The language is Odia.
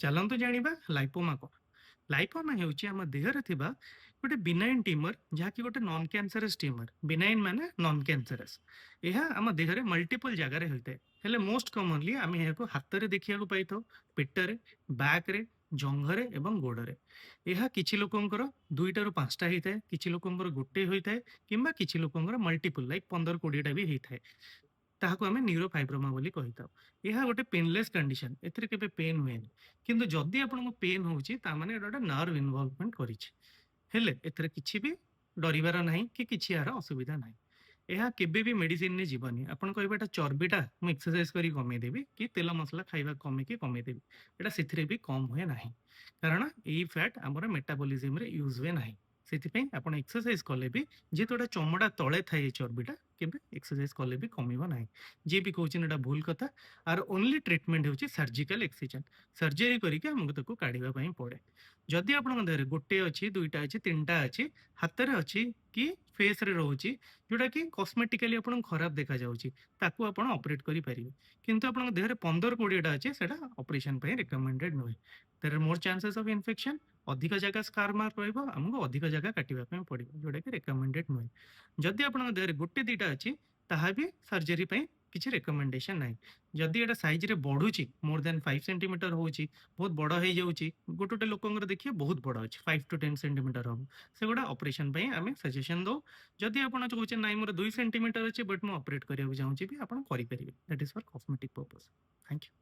ଚାଲନ୍ତୁ ଜାଣିବା ଲାଇପୋମା କଣ? ଲାଇପୋମା ହେଉଛି ଆମ ଦେହରେ ଥିବା ଗୋଟେ ବିନାଇନ୍ ଟ୍ୟୁମର, ଯାହାକି ଗୋଟେ ନନ୍ କ୍ୟାନ୍ସରସ୍ ଟ୍ୟୁମର। ବିନାଇନ୍ ମାନେ ନନ୍ କ୍ୟାନ୍ସରସ୍। ଏହା ଆମ ଦେହରେ ମଲ୍ଟିପଲ୍ ଜାଗାରେ ହୋଇଥାଏ। ହେଲେ ମୋଷ୍ଟ କମନଲି ଆମେ ଏହାକୁ ହାତରେ ଦେଖିବାକୁ ପାଇଥାଉ, ପେଟରେ, ବ୍ୟାକରେ, ଜଙ୍ଘରେ ଏବଂ ଗୋଡରେ। ଏହା କିଛି ଲୋକଙ୍କର 2ଟାରୁ 5ଟା ହେଇଥାଏ, କିଛି ଲୋକଙ୍କର ଗୋଟେ ହୋଇଥାଏ କିମ୍ବା କିଛି ଲୋକଙ୍କର ମଲ୍ଟିପଲ୍ ଲାଇକ୍ 15-20ଟା ବି ହେଇଥାଏ। ତାହାକୁ ଆମେ ନ୍ୟୁରୋଫାଇବ୍ରୋମା ବୋଲି କହିଥାଉ। ଏହା ଗୋଟେ ପେନଲେସ୍ କଣ୍ଡିସନ। ଏଥିରେ କେବେ ପେନ୍ ହୁଏନି। କିନ୍ତୁ ଯଦି ଆପଣଙ୍କୁ ପେନ୍ ହଉଛି, ତା ମାନେ ଏଟା ଗୋଟେ ନର୍ଭ ଇନଭଲଭମେଣ୍ଟ କରିଛି। ହେଲେ ଏଥିରେ କିଛି ବି ଡରିବାର ନାହିଁ କି କିଛି ଏହାର ଅସୁବିଧା ନାହିଁ। ଏହା କେବେ ବି ମେଡିସିନରେ ଯିବନି। ଆପଣ କହିବେ ଏଟା ଚର୍ବିଟା, ମୁଁ ଏକ୍ସରସାଇଜ କରି କମେଇଦେବି କି ତେଲ ମସଲା ଖାଇବା କମେଇକି କମେଇଦେବି। ଏଟା ସେଥିରେ ବି କମ ହୁଏ ନାହିଁ। କାରଣ ଏଇ ଫ୍ୟାଟ୍ ଆମର ମେଟାବଲିଜିମରେ ୟୁଜ୍ ହୁଏ ନାହିଁ। ସେଥିପାଇଁ ଆପଣ ଏକ୍ସରସାଇଜ କଲେ ବି, ଯେହେତୁ ଏଟା ଚମଡ଼ା ତଳେ ଥାଏ, ଏ ଚର୍ବିଟା କେବେ ଏକ୍ସରସାଇଜ କଲେ ବି କମିବ ନାହିଁ। ଯିଏ ବି କହୁଛନ୍ତି, ଏଟା ଭୁଲ କଥା। ଆର ଓନ୍ଲି ଟ୍ରିଟମେଣ୍ଟ ହେଉଛି ସର୍ଜିକାଲ ଏକ୍ସିଜନ। ସର୍ଜରୀ କରିକି ଆମକୁ ତାକୁ କାଢିବା ପାଇଁ ପଡେ। ଯଦି ଆପଣଙ୍କ ଦେହରେ ଗୋଟେ ଅଛି, 2ଟା ଅଛି, 3ଟା ଅଛି, ହାତରେ ଅଛି କି ଫେସରେ ରହୁଛି, ଯୋଉଟା କି କସ୍ମେଟିକାଲି ଆପଣଙ୍କୁ ଖରାପ ଦେଖାଯାଉଛି, ତାକୁ ଆପଣ ଅପରେଟ କରିପାରିବେ। କିନ୍ତୁ ଆପଣଙ୍କ ଦେହରେ 15-20ଟା ଅଛି, ସେଟା ଅପରେସନ ପାଇଁ ରେକମେଣ୍ଡେଡ ନୁହେଁ। There are more chances of infection. ଅଧିକ ଜାଗା ସ୍କାର ମାର୍କ ରହିବ, ଆମକୁ ଅଧିକ ଜାଗା କାଟିବା ପାଇଁ ପଡିବ, ଯୋଉଟା କି ରେକମେଣ୍ଡେଡ ନୁହେଁ। ଯଦି ଆପଣଙ୍କ ଦେହରେ ଗୋଟେ ଦିଟା ଅଛି, ତାହା ବି ସର୍ଜରୀ ପାଇଁ କିଛି ରେକମେଣ୍ଡେସନ ନାହିଁ। ଯଦି ଏଟା ସାଇଜରେ ବଢୁଛି, ମୋର ଦେନ୍ 5 ସେଣ୍ଟିମିଟର ହଉଛି, ବହୁତ ବଡ ହେଇଯାଉଛି, ଗୋଟେ ଗୋଟେ ଲୋକଙ୍କର ଦେଖିବେ ବହୁତ ବଡ ଅଛି, 5 ଟୁ 10 ସେଣ୍ଟିମିଟର ହବ, ସେଗୁଡ଼ା ଅପରେସନ ପାଇଁ ଆମେ ସଜେସନ ଦଉ। ଯଦି ଆପଣ କହୁଛନ୍ତି, ନାଇଁ, ମୋର 2 ସେଣ୍ଟିମିଟର ଅଛି, ବଟ୍ ମୁଁ ଅପରେଟ କରିବାକୁ ଚାହୁଁଛି ବି ଆପଣ କରିପାରିବେ। That is for cosmetic purpose. Thank you.